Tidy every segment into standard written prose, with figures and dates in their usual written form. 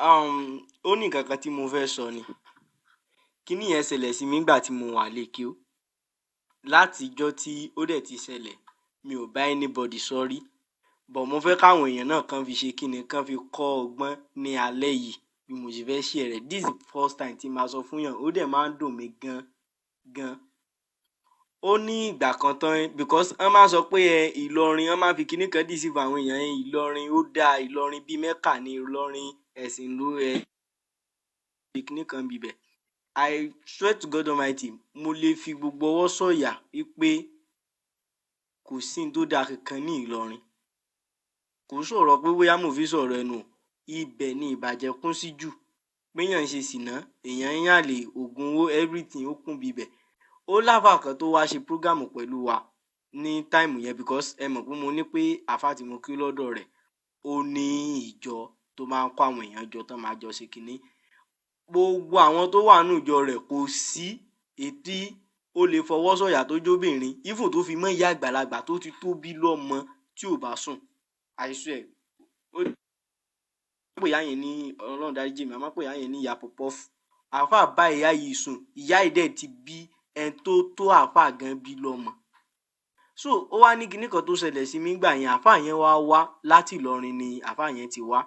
Ó ní nǹkan kan tí mo fẹ́ sọ ni. Kíní yẹn ṣẹlẹ̀ sí mi nígbà tí mo wà lékè ó. Láti ìjọ́ tí ó dẹ̀ ti ṣẹlẹ̀, mi ò bá anybody sọ rí. But mo fẹ́ káwọn èèyàn náà kàn fi ṣe kíni, kàn fi kọ́ ọgbọ́n ní alẹ́ yìí bí mo ṣe fẹ́ share rẹ̀. This is the first time tí màá sọ fún yàn. Ó dẹ̀ máa ń dùn mí gan gan. Ó ní ìgbà kan tán, because wọ́n máa ń sọ pé ẹ Ìlọrin, wọ́n máa ń fi kíní kan deceive àwọn èèyàn. Ẹ Ìlọrin ó dáa, Ìlọrin bíi Mẹ́kà ní Ìlọrin, ẹ̀sìn ló ẹ kíní kan bíbẹ̀. I swear to God Almighty, mo lè fi gbogbo ọwọ́ sọ̀yà wípé kò sí n tó dáa kankan ní Ìlọrin. Kò sọ̀rọ̀ pé bóyá mo fi sọ̀rọ̀ ẹnu o. Ibẹ̀ ni ìbàjẹ́ kún sí jù. Péyàn ń ṣe sìná, èèyàn ń yànlè, ògùn owó, everything ó kún bíbẹ̀. Ó láfà kan tó wá ṣe program pẹ̀lú wa ní time yẹn, because ẹ mọ̀ pé mo ní pé àfá tí mo kí lọ́dọ̀ rẹ̀, ó ní ìjọ tó máa ń kó àwọn èèyàn jọ tán máa jọ ṣe kíní. Gbogbo àwọn tó wà nínú ìjọ rẹ̀, kò sí èyí ó lè fọwọ́ sọ̀yà tó jóbìnrin, even tó fi mọ́ ìyá àgbàlagbà tó ti tó bí lọ́mọ tí ò bá sùn. I swear. Ó pè ìyá yẹn ní, Ọlọ́run dáríjì mí, a máa ń pè ìyá yẹn ní ìyá pọ̀pọ́fù. Àfá bá ìyá yìí sùn, ìyá yìí dẹ̀ ti bí ẹni tó tó àfá gan bí lọ́mọ. So ó wá ní kinní kan tó ṣẹlẹ̀ sí mi nígbà yẹn. Àfá yẹn wá wá láti Ìlọrin ni àfá yẹn ti wá.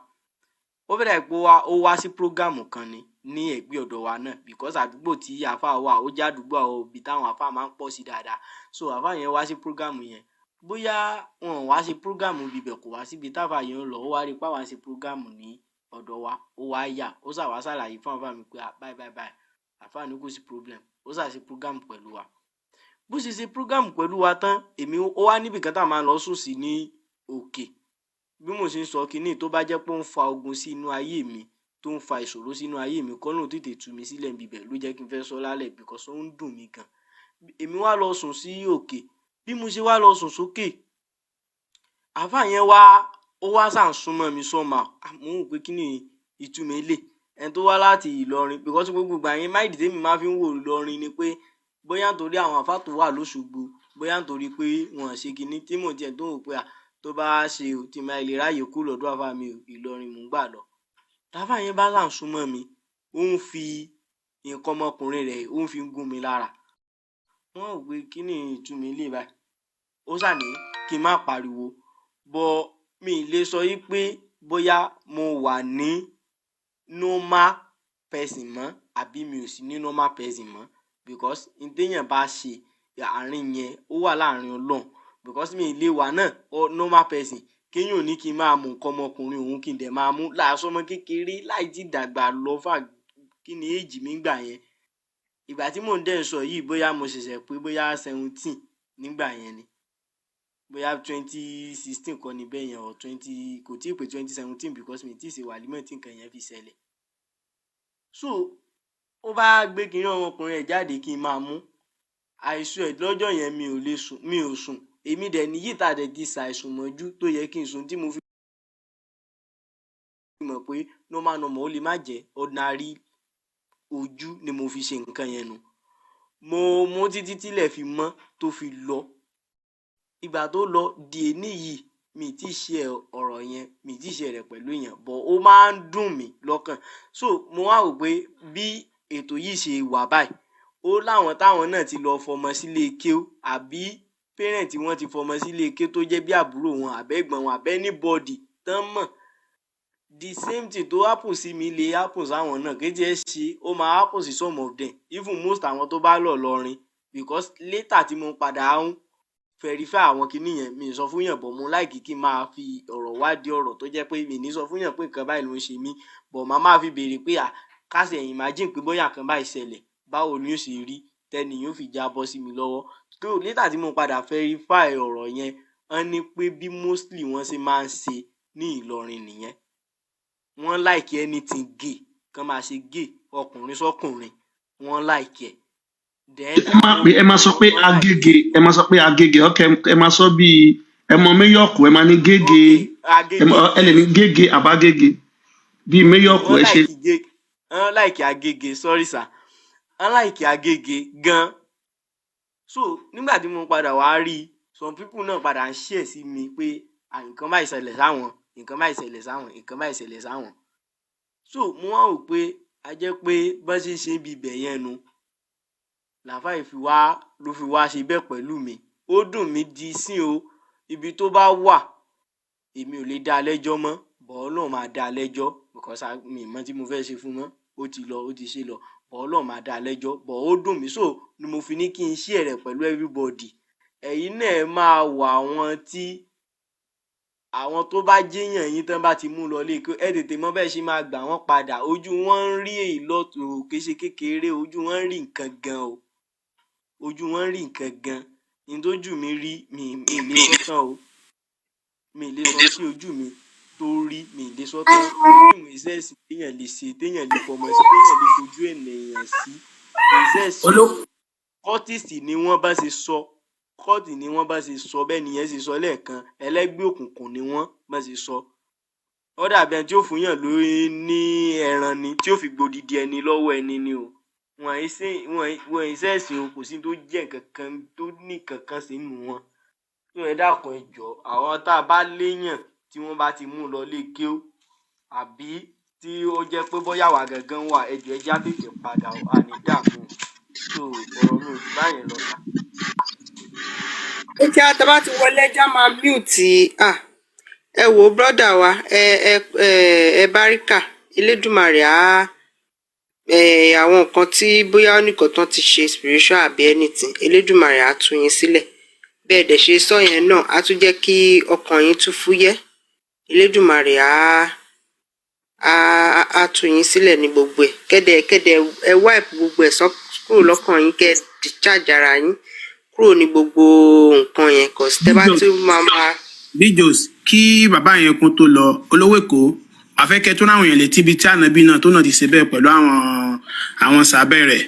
Ó fẹ́ dà pé ó wá sí program kan ni ní ẹ̀gbẹ́ ọ̀dọ̀ wa náà, because àdúgbò tí àfá wà, ó jẹ́ àdúgbò ibi táwọn àfá máa ń pọ̀ sí dáadáa. So àfá yẹn wá sí program yẹn. Bóyá wọn ò wá ṣe program ibibẹ̀, kò wá síbi táfá yẹn ń lọ. Ó wá rí pé àwa ń ṣe program ní ọ̀dọ̀ wa. Ó wá yà, ó sà wá ṣàlàyé fún àfá mi pé, "À, báyìí báyìí báyìí." Àfá ní kò sí problem. Ó sà ṣe program pẹ̀lú wa. Bó ṣe ṣe program pẹ̀lú wa tán, èmi ó wá níbi kan tá a máa lọ sùn sí ní òkè. Bí mo ṣe ń sọ kíní, tó bá jẹ́ pé ó ń fa ogun sí inú ayé mi, tó ń fa ìṣòro sínú ayé mi, kọ́lọ́run tètè tú mi sílẹ̀ níbibẹ̀ ló jẹ́ kí n fẹ́ sọ lálẹ́, because ó ń dùn mí gan. Èmi wá lọ sùn sí òkè. Bí mo ṣe wá lọ sùn sókè, àáfà yẹn wá, ó wá sà ń súnmọ́ mi somehow. Mo ń wò pé kí ni ìtumọ̀ eléyìí, ẹni tó wá láti Ìlọrin, because gbogbo ìgbà yẹn, mind tèmi máa fi ń wò Ìlọrin ni pé bóyá nítorí àwọn àáfà tó wà lóṣogbo, bóyá nítorí pé wọ́n ṣe kinní tí mò ń tiẹ̀ tó ń wò pé à tó bá ṣe o, tí máa lè ráàyè kúrò lọ́dọ̀ àáfà mi o, Ìlọrin mò ń gbà lọ. Táfà yẹn bá sà ń súnmọ́ mi, ó ń fi nǹkan ọmọkùnrin rẹ̀, ó ń fi gún mi lára. Wọ́n wò pé kí ni ìtumọ̀ eléyìí báyìí. Ó sà ní kí n má pariwo, but mi ì lè sọ wí pé bóyá mo wà ní normal person mọ́ àbí mi ò sí ní normal person mọ́, because n téèyàn bá ṣe àárín yẹn, ó wà láàrin Ọlọ́run, because mi ì lè wà náà normal person kéèyàn ò ní kí n máa mú nǹkan ọmọkùnrin òun, kí n dẹ̀ máa mú láàsọ ọmọ kékeré láì tí dàgbà lọ fà. Kí ni age mi ńgbà yẹn? Ìgbà tí mò ń dẹ̀ sọ yìí, bóyá mo ṣẹ̀ṣẹ̀ pé bóyá 17 nígbà yẹn ni, bóyá 2016 kọ́ ni bẹ́ẹ̀ yẹn or twenty, kò tíì pé 2017, because mi tí ì ṣe wàlímọ̀ tí nǹkan yẹn fi ṣẹlẹ̀. So ó bá gbé kinní ọmọkùnrin ẹ̀ jáde kí n máa mú. Àìsùn ẹ̀ lọ́jọ́ yẹn, mi ò lè sùn, mi ò sùn. Èmi dẹ̀ níyì tá a dẹ̀ ti ṣàìsùn mọ́jú tó yẹ kí n sùn, tí mo fi mọ̀ pé normal normal, ó lè má jẹ́ ordinary ojú ni mo fi ṣe nǹkan yẹn nù. Mo mú títí tílẹ̀ fi mọ́ tó fi lọ. Ìgbà tó lọ di èní yìí, mi tí ì share ọ̀rọ̀ yẹn, mi tí ì share rẹ̀ pẹ̀lú èèyàn, but ó máa ń dùn mí lọ́kàn. So mo wá wò pé bí ètò yìí ṣe wà báyìí, ó láwọn táwọn náà ti lọ fọmọ sílé kéwú, àbí parent wọn ti fọmọ sílé kéwú tó jẹ́ bí àbúrò wọn, àbẹ́gbọ̀n wọn, àbẹ́ anybody tán mọ̀, the same thing tó happen sí mi lè happen sáwọn náà. Kì í tiẹ̀ ṣe ó máa happen sí some of them, even most àwọn tó bá lọ lọrin, because later tí mo padà ń verify àwọn kinní yẹn, mi ì sọ fún yàn, but mo like kí n máa fi ọ̀rọ̀ wádìí ọ̀rọ̀, tó jẹ́ pé mi ní sọ fún yàn pé nǹkan báyìí ló ń ṣe mí, but màá máa fi béèrè pé à ká ṣe imagine pé bóyá nǹkan báyìí ṣẹlẹ̀, báwo ni ó ṣe rí tẹ́ni yóò fi jábọ́ sí mi lọ́wọ́. Tó later tí mo padà verify ọ̀rọ̀ yẹn, wọ́n ní pé bí mostly wọ́n ṣe máa ń ṣe ní Ìlọrin nìyẹn. Wọ́n like anything gay, kán máa ṣe gay, ọkùnrin sọ́kùnrin, wọ́n like ẹ̀. Then Ẹ máa pè, ẹ máa sọ pé Agége, ẹ máa sọ pé Agége. Ok, ẹ máa sọ bíi ẹ mọ Mayorkun, ẹ máa ní Gégé. Ok. Ẹ mọ, Agége. Ẹ lè ní Gégé àbágége bíi Mayorkun. Wọ́n Ẹ ṣe. like gé, wọ́n like Agége. Sorry sir, wọ́n like Agége gan. So nígbà tí mo padà wá rí i, some people náà padà ń share sí mi pé à nǹkan báyìí ṣẹlẹ̀ sáwọn, nǹkan báyìí ṣẹlẹ̀ sáwọn, nǹkan báyìí ṣẹlẹ̀ sáwọn. So mo wá wò pé a jẹ́ pé bọ́n ṣe ń ṣe níbi ibẹ̀ yẹn nu làáfà yìí fi wá ló fi wá ṣe bẹ́ẹ̀ pẹ̀lú mi. Ó dùn mí di sí o. Ibi tó bá wà, èmi ò lè dá a lẹ́jọ́ mọ́, but Ọlọ́run máa dá a lẹ́jọ́, because mi ì mọ tí mo fẹ́ ṣe fún mọ́. Ó ti lọ, ó ti ṣe lọ, but Ọlọ́run máa dá a lẹ́jọ́. But ó dùn mí, so ni mo fi ní kí n share rẹ̀ pẹ̀lú everybody. Ẹ̀yin náà, ẹ máa wọ àwọn tí àwọn tó bá jéèyàn yín tán bá ti mú lọ lé, ẹ tètè mọ bẹ́ẹ̀ ṣe máa gbà wọ́n padà. Ojú wọn ń rí èyí lọ́tọ̀ o, kì í ṣe kékeré. Ojú wọn ń rí nǹkan gan o, ojú wọn ń rí nǹkan gan. Ní tójú mi rí, mi ì lè sọ tán o. Mi ì lè sọ sí ojú mi tó rí, mi ì lè sọ tán. Fíìmù ìṣẹ̀sì téèyàn lè ṣe, téèyàn lè fọmọ sí, téèyàn lè fojú ènìyàn sí ìṣẹ̀sì. Cultist ni wọ́n bá ṣe sọ, cult ni wọ́n bá ṣe sọ bẹ́ẹ̀ nìyẹn ṣe sọ lẹ́ẹ̀kan. Ẹlẹ́gbẹ́ òkùnkùn ni wọ́n bá ṣe sọ. Ó dàbí ẹni tí ó fún yàn lórí ní ẹran ni tí ó fi gbòdìdì ẹni lọ́wọ́ ẹni ni o. Wọn ì ṣẹ̀sìn o. Kò sí tó jẹ́ nǹkan kan tó ní kankan sí nínú wọn tó. Ẹ dákun, ẹ jọ̀ọ́, àwọn tá a bá léèyàn tí wọ́n bá ti mú lọ lé kéú, àbí tí ó jẹ́ pé bóyá àwa gangan wà, ẹ jọ̀ọ́, ẹ já tètè padà o, àní dààmú. So ọ̀rọ̀ mi ò jù báyẹn lọ sà. Ó tí a tá bá ti wọlé, ẹja máa mute. Ah, ẹ wò ó, brother wa, ẹ báríkà. Elédùmarè á àwọn nǹkan tí bóyá ó nìkan tán ti ṣe spiritual àbí anything, Elédùmarè á tú yín sílẹ̀. Bẹ́ẹ̀ dẹ̀ ṣe sọ yẹn náà, á tún jẹ́ kí ọkàn yín tún fúyẹ́. Elédùmarè á á tú yín sílẹ̀ ní gbogbo ẹ̀. Kẹ́dẹ̀ kẹ́dẹ̀, ẹ wipe gbogbo ẹ̀ sọ kúrò lọ́kàn yín, kẹ́ discharge ara yín kúrò ní gbogbo nǹkan yẹn, cause tẹ́ bá tún máa máa. Bijos, kí bàbá yẹn kún tó lọ, olówó Èkó, àfẹ́kẹ́ tó ráwọn èèyàn létí ibi tí ànábì náà tó náà ti ṣe bẹ́ẹ̀ pẹ̀lú àwọn sàbẹ̀ rẹ̀.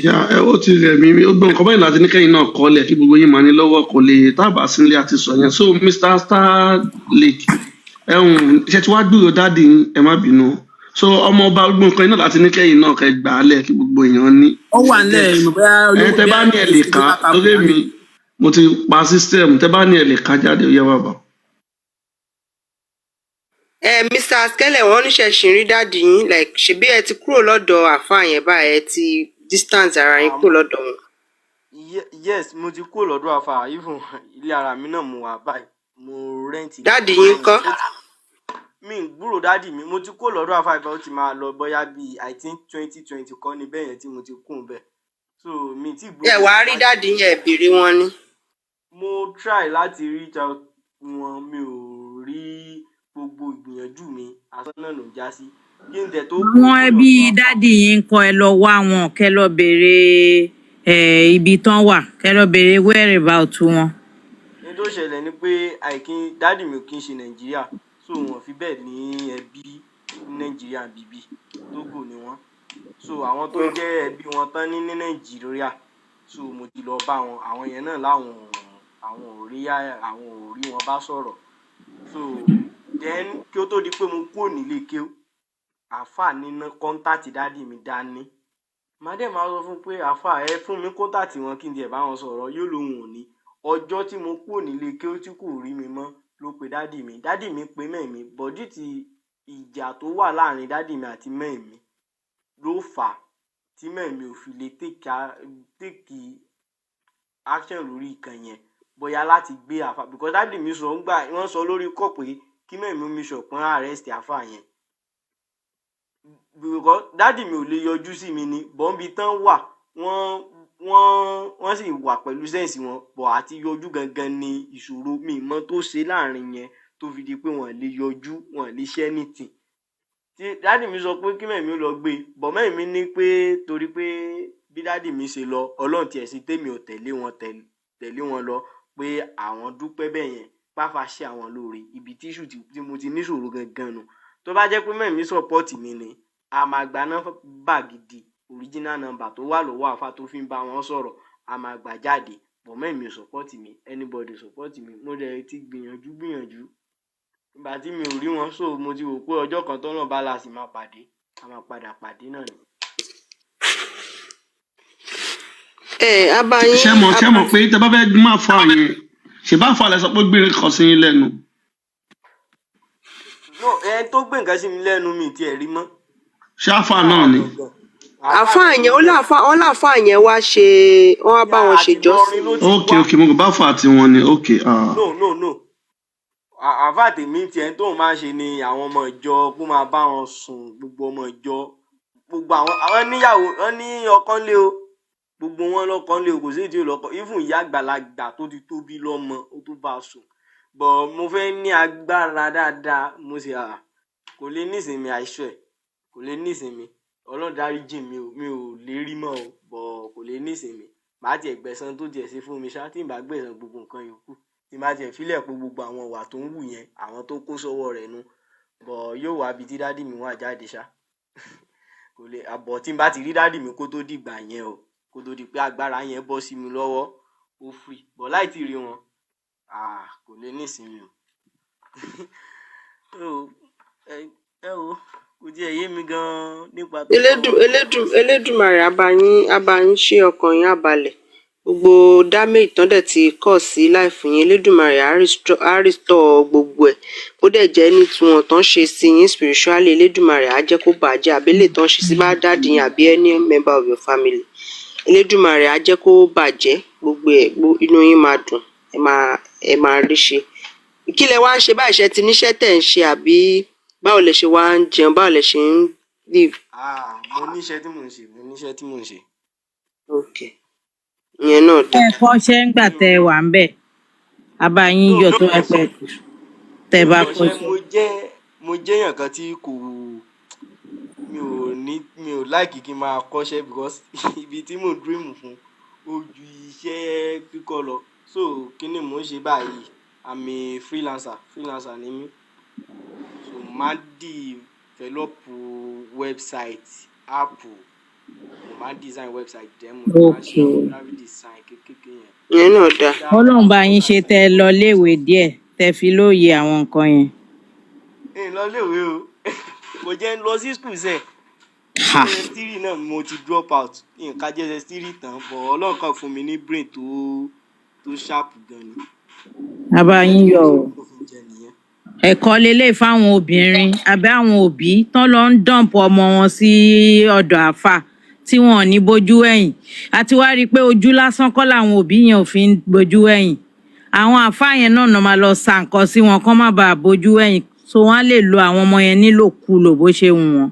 Ya ẹ, ó ti rẹ̀ mí. Ó gbọ́n nǹkan báyìí láti ní kẹ́yìn náà kọ́lẹ̀ kí gbogbo yín máa ní lọ́wọ́. Kò lè tábà sílé àti sọ yẹn. So Mr Star Lake, ẹ̀hún ṣe tí wàá gbúrò daddy yín, ẹ má bínú. So ọmọ ọba, gbogbo nǹkan yín náà láti ní kẹ́yìn náà kẹ́ gbà á lẹ̀ kí gbogbo èèyàn ní. Ó wà nílẹ̀ ìmọ̀ bóyá Ẹ olówó tẹ bá ní ẹ lè kà á lórí mi, mo ti pa system. Tẹ bá ní ẹ lè kà jáde, ó yẹ wà bá. Ẹ Mr Skele, wọn níṣẹ ṣì ń rí daddy yín, like ṣebí ẹ ti kúrò lọ́dọ̀ àáfàá yẹn báyìí, ẹ ti distance ara yín kúrò lọ́dọ̀ wọn? Yes, mo ti kúrò lọ́dọ̀ àfà. Even ilé ara mi náà mo wà báyìí, mo rent. Daddy yín ńkọ́? Mi ń gbúrò daddy mi. Mo ti kúrò lọ́dọ̀ àfà ìgbà ó ti máa lọ bóyá bíi, I think, 2020 kọ́ ni bẹ́ẹ̀ yẹn tí mo ti kún bẹ́ẹ̀, so mi ti gbúrò. Ẹ wàá rí daddy yín, ẹ béèrè wọn ni? Mo try láti reach out wọn, mi ò rí. Gbogbo ìgbìyànjú mi, asán náà ló ń já sí. Kí n dẹ̀ tó kúrò Àwọn lọ́dọ̀ ẹbí àfà. Daddy yín ńkọ́? Ẹ lọ wá wọn, kẹ́ lọ béèrè ibi tán wà, kẹ́ lọ béèrè whereabout wọn. Ní tó ṣẹlẹ̀ ni pé àìkí daddy mi ò kí ń ṣe Nàìjíríà, so wọn fi bẹ́ẹ̀ ní ẹbí ní Nàìjíríà bíbí. Tógò ni wọ́n. So àwọn tó jẹ́ ẹbí wọn tán ní Nàìjíríà, so mo ti lọ bá wọn, àwọn yẹn náà láwọn àwọn ò rí wọn bá sọ̀rọ̀. So then, kí ó tó di pé mo kúrò nílé kéwú, àáfàá níná contact daddy mi dání. Màá dẹ̀ máa sọ fún pé, "Àáfàá, ẹ fún mi contact wọn kí n tiẹ̀ bá wọn sọ̀rọ̀." Yóò lóun ò ní. Ọjọ́ tí mo kúrò nílé kéwú tí kò rí mi mọ́ ló pe daddy mi. Daddy mi pe mummy mi, bọ̀dí ti ìjà tó wà láàrin daddy mi àti mummy mi ló fà á tí mummy mi ò fi lè take action lórí ìkan yẹn, bóyá láti gbé àáfà, because daddy mi sọ ńgbà wọ́n sọ lórí kọ̀ pé kí mummy mi sọ pé arrest àáfà yẹn, because daddy mi ò lè yọjú sí mi ni bọ́ǹbì tán wà. Wọ́n sì wà pẹ̀lú sense wọn bọ̀ àti yọjú gangan ni ìṣòro. Mi mọ tó ṣe láàrin yẹn tó fi di pé wọ́n lè yọjú, wọ́n lè ṣe anything. Tí daddy mi sọ pé kí mummy ó lọ gbé bọ̀, mummy mi ní pé torí pé bí daddy mi ṣe lọ, Ọlọ́run tiẹ̀ sí tèmi ò tẹ̀lé wọn, tẹ̀lé wọn lọ, pé àwọn dúpẹ́ bẹ́ẹ̀ yẹn páfà ṣe àwọn lóore. Ibi tí issue tí mo ti níṣòro gangan nù. Tó bá jẹ́ pé mummy support mi ni, a máa gba nọ́mbà gidi, original number tó wà lọ́wọ́ àfa tó fi ń bá wọn sọ̀rọ̀, a máa gbà jáde. But mummy ò support mi, anybody support mi. Mo dẹ̀ ti gbìyànjú gbìyànjú. Ìgbà tí mi ò rí wọn, so mo ti wò pé ọjọ́ kan tọ́nà bá la sì máa pàdé, a máa padà pàdé náà ni. Ẹ abayín. Ṣé mọ̀ pé tẹ bá fẹ́ máa fọ àyẹn ṣe bá fọ àlẹ sọ pé gbére kan sí yín lẹ́nu? No, ẹni tó gbé nǹkan sí mi lẹ́nu, mi tiẹ̀ rí mọ́. Ṣé àáfà náà ni? Gangan àáfà Àáfàá tèmi yẹn ó náà láàfáà wọn láàfáà yẹn wá ṣe, wọn wá bá yá wọn àti ṣèjọsìn. Ìlọrin ló ti Ok, wá. ok, mo kò bá fà tiwọn ni. Ok, ah. No, no, no, àáfà tèmi tiẹ̀ tóun máa ń ṣe ni àwọn ọmọ ìjọ kó máa bá wọn sùn, gbogbo ọmọ ìjọ, gbogbo àwọn níyàwó wọn ní ọkọ ńlé o, gbogbo wọn lọkọ ńlé o, kò sí èyí tí ò lọ́kọ, even ìyá àgbàlagbà tó ti tóbi lọ́mọ ó tó bá a sùn. But mo fẹ́ ní agbára dáadáa, mo sì kò lè nísinmi àìsàn ẹ̀, kò lè nísinmi. Ọlọ́run dáríjì mi o, mi ò lérí mọ́ o, but kò lè nísinmi. Màá tiẹ̀ gbẹ̀san tó tiẹ̀ ṣe fún mi ṣá, tí n bá gbẹ̀san gbogbo nǹkan yòókù, tí n bá tiẹ̀ fílẹ̀ pé gbogbo àwọn ìwà tó ń wù yẹn, àwọn tó kó sọ́wọ́ rẹ̀ nu, but yóò wá ibi tí dádì mi wà jáde ṣá. Kò lè àbọ̀ tí n bá ti rí dádì mi kó tó dìgbà yẹn o, kó tó di pé agbára yẹn bọ́ sí mi lọ́wọ́, ó free, but láì tí ì rí wọn, kò lè nísinmi o. So, ẹ wo, kò tiẹ̀ yé mi gan-an nípa tọ̀rọ̀. Elédùmarè á bá yín ṣe, ọkàn yín á balẹ̀. Gbogbo damage tán dẹ̀ ti cause sí life yín, Elédùmarè á restore gbogbo ẹ̀. Bó dẹ̀ jẹ́ ní tiwọn tán ṣe sí yín spiritually, Elédùmarè á jẹ́ kó bàjẹ́, àbí eléyìí tán ṣe sí bá daddy yín àbí any member of your family, Elédùmarè á jẹ́ kó bàjẹ́ gbogbo ẹ̀. Inú yín máa dùn, ẹ máa rí ṣe. Kí lẹ wá ń ṣe báyìí? Ṣé ti níṣẹ́ tẹ̀ ń ṣe, àbí báwo lẹ ṣe wá ń jẹun, báwo lẹ ṣe ń live? Ah, mo níṣẹ́ tí mò ń ṣe, mo níṣẹ́ tí mò ń ṣe. Ok, ìyẹn náà Ẹ dáa. kọ́ṣẹ́ ńgbà Mi tẹ́ ẹ ò wà ńbẹ̀, a bá yín no yọ̀ tó bá pẹ́ tẹ́ mi ò bá kọ́ṣẹ́. kọ́ṣẹ́. Mo jẹ́ èèyàn kan tí kò, mi ò ní, mi ò like kí n máa kọ́ṣẹ́ because ibi tí mò ń dream fún ó ju iṣẹ́ kíkọ́ lọ. So kí ni mò ń ṣe báyìí? I'm a freelancer, freelancer ni mí. So mo máa ń develop website, app, mo máa ń design website, then mo dẹ̀ máa ń ṣe àwọn graphic design kéékèèké yẹn. Ìyẹn náà dáa. Dá Ọlọ́run bá yín ṣe tẹ́ ẹ lọ léèwé díẹ̀, tẹ́ fi lóye àwọn nǹkan yẹn. N lọ léèwé o, kò jẹ́ ń lọ sí school sẹ́ẹ̀. Ha. JSS 3 náà mo ti drop out, nǹkan JSS 3 tán, but Ọlọ́run kan fún mi ní brain tó sharp gan ni. A bá Iṣẹ́ yín tí yọ̀ mo o. ṣe tó fi jẹ nìyẹn. Ẹ̀kọ́ leléyìí fáwọn obìnrin àbí àwọn òbí tán lọ ń dump ọmọ wọn sí ọ̀dọ̀ àáfàá tí wọn ò ní bójú ẹ̀yìn. Àti wá rí i pé ojú lásán kọ́ làwọn òbí yẹn ò fi ń bójú ẹ̀yìn. Àwọn àáfàá yẹn náà máa lọ sa nǹkan sí wọn kán má bàa bójú ẹ̀yìn, so wọ́n á lè lo àwọn ọmọ yẹn nílòkulò bó ṣe wù wọ́n.